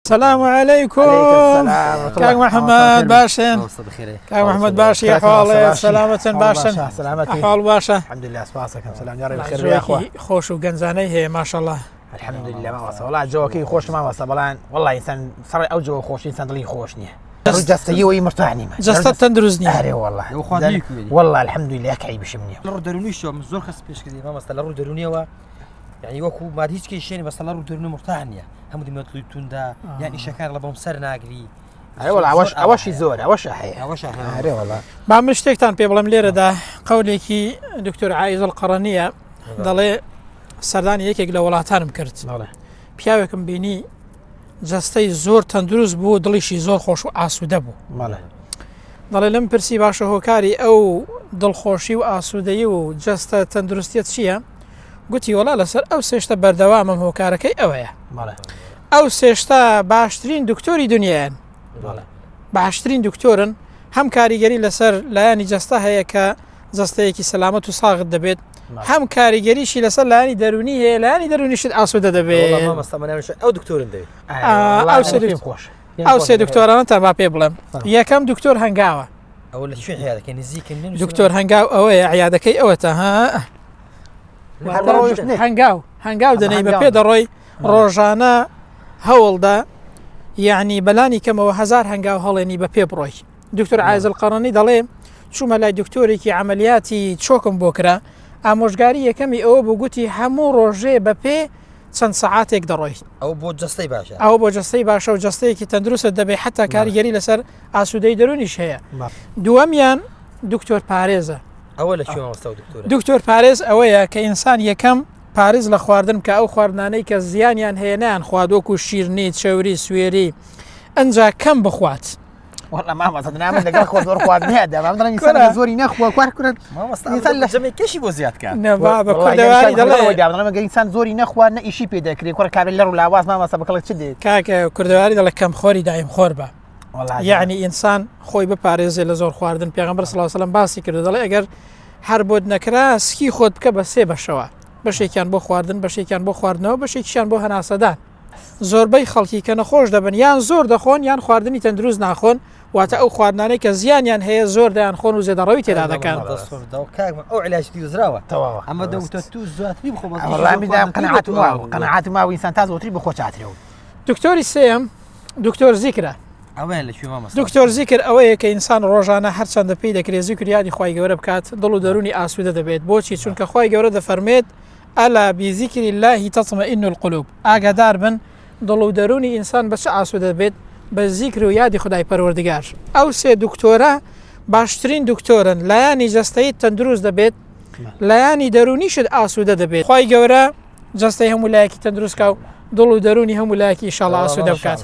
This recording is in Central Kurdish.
سلام علیکم کاک محمد باشن کاک محمد باشی حواڵێ سەلامەتن باشن حاڵ باشە الحمدلله سپاسەکەم سلام یا رب خێر یاخوا خۆش و گەنجانەی هەیە ماشەڵڵا الحمدلله مامۆستا وەڵا جەوەکەی خۆش مامۆستا بەڵام وەڵا ئینسان سەڕ ئەو جەوە خۆش ئینسان دڵی خۆش نییە جەستەیەوەی مرتاح نیمە جەستە تەندروست نییە ئەرێ والله والله الحمدلله یەک عیبشم نییە لە ڕوو دەروونیشەوە من زۆر کەس پێشکردی مامۆستا لە ڕوو دەروونیەوە یعنی وەکو ماد هیچ کێشێنی بەسە لە ڕوو دەروونی مرتاح نییە هەموو دەمێت دڵی توندە یان ئیشەکان لە بۆم سەر ناگری ئەرێ وەڵا ئەوەش ئەوەشی زۆر ئەوەشە هەیە ئەوەشە هەیە. ئەرێ وەڵا با من شتێکتان پێ بڵێم لێرەدا قەولێکی دکتۆر عایز القەڕەنیە دەڵێ سەردانی یەکێک لە وڵاتانم کرد بەڵێ پیاوێکم بینی جەستەی زۆر تەندروست بوو دڵیشی زۆر خۆش و ئاسوودە بوو بەڵێ دەڵێ لەم پرسی باشە هۆکاری ئەو دڵخۆشی و ئاسوودەیی و جەستە تەندروستیت چییە؟ گوتی وەڵا لەسەر ئەو سێشتە بەردەوامم هۆکارەکەی ئەوەیە ئەو سێشتا باشترین دکتۆری دنیایان باشترین دکتۆرن هەم کاریگەری لەسەر لایەنی جەستە هەیە کە جەستەیەکی سەلامەت و ساغت دەبێت هەم کاریگەریشی لەسەر لایەنی دەرونی هەیە لایەنی دەرونیشت ئاسوودە دەبێت ئەو دکتۆرن دەوێت ئەو ئەو سێ دکتۆرانە تا با پێ بڵێم یەکەم دکتۆر هەنگاوە ئەوە لە کوێ عیادەکەی نزیکن لێ نووسراوە؟ دکتۆر هەنگاو ئەوەیە عیادەکەی ئەوەتە ها هەر بەڕۆیشت نێ. هەنگاو هەنگاو دەنێی بە هەنگاو. پێ دەڕۆی ڕۆژانە هەوڵدە یعنی بەلانی کەمەوە هزار هەنگاو هەڵێنی بە پێ بڕۆی دکتۆر عایز القەرەنی دەڵێ چوومە لای دکتۆرێکی عملیاتی چۆکم بۆ کرا ئامۆژگاری یەکەمی ئەوە بوو گوتی هەموو ڕۆژێ بە پێ چەند سەعاتێک دەڕۆی ئەو بۆ جەستەی باشە ئەوە بۆ جەستەی باشە و جەستەیەکی تەندروستت دەبێت حتا کاریگەری لەسەر ئاسوودەی دەروونیش هەیە دووەمیان دکتۆر پارێزە ئەوە لە کوێ مامۆستا و دکتۆرە دکتۆر پارێز ئەوەیە کە ئینسان یەکەم پارێز لە خواردن بکە ئەو خواردنانەی کە زیانیان هەیە نەیان خوارد وەکو شیرنی چەوری سوێری ئەنجا کەم بخوات والله مامۆستا دنا من لەگەڵ خۆ زۆر خواردن هەیە دەبام دەڵێم ئینسان کورە. زۆری نەخوا کوار کورە مامۆستا ئینسان لە جەمێک کەشی بۆ زیاد کە نە بابە کوردەواری دەڵێ دەڵێ گەر ئینسان زۆری نەخوا نە ئیشی پێ دەکرێ کوڕە کابێ لەڕ و لاواز مامۆستا بەکەڵک چ دێت کاکە کوردەواری دەڵێ کەم خۆری دایم خۆر بە وەڵا یعنی ئینسان خۆی بپارێزێ لە زۆر خواردن پێغەمبەر صلی الله علیه وسلم باسی کردو دەڵێ ئەگەر هەر بۆت نەکرا سکی خۆت بکە بە سێ بەشەوە بەشێکیان بۆ خواردن بەشێکیان بۆ خواردنەوە بەشێکیان بۆ هەناسەدان زۆربەی خەڵکی کە نەخۆش دەبن یان زۆر دەخۆن یان خواردنی تەندروست ناخۆن واتە ئەو خواردنانەی کە زیانیان هەیە زۆر دەیان خۆن و زێدەڕەوی تێدا دەکەن ئەو علاج دیزراوە تەواوە ئەمە دەوتە تو زیاتری بخۆ بەس وەڵا میدام قەناعەتم واو قەناعەتم واو ئینسان تا زۆتری بخۆ چاترەوە دکتۆری سێیەم دکتۆر زیکرە ئەوەیان لە کوێ مامۆستا دکتۆر زیکر ئەوەیە کە ئینسان ڕۆژانە هەرچەندە پێی دەکرێت زیکر یادی خوای گەورە بکات دڵ و دەروونی ئاسوودە دەبێت بۆچی چونکە خوای گەورە دەفەرمێت الا بذکر اللە تطمئن القلوب ئاگادار بن دڵ و دەروونی ئینسان بە چ ئاسوودە دەبێت بە زیکر و یادی خودای پەروەردگار ئەو سێ دکتۆرە باشترین دکتۆرن لایانی جەستەیت تەندروست دەبێت لایانی دەروونیشت ئاسوودە دەبێت خوای گەورە جەستەی هەموو لایەکی تەندروست کا و دڵ و دەروونی هەموو لایەکی ئیشاڵا ئاسوودە بکات.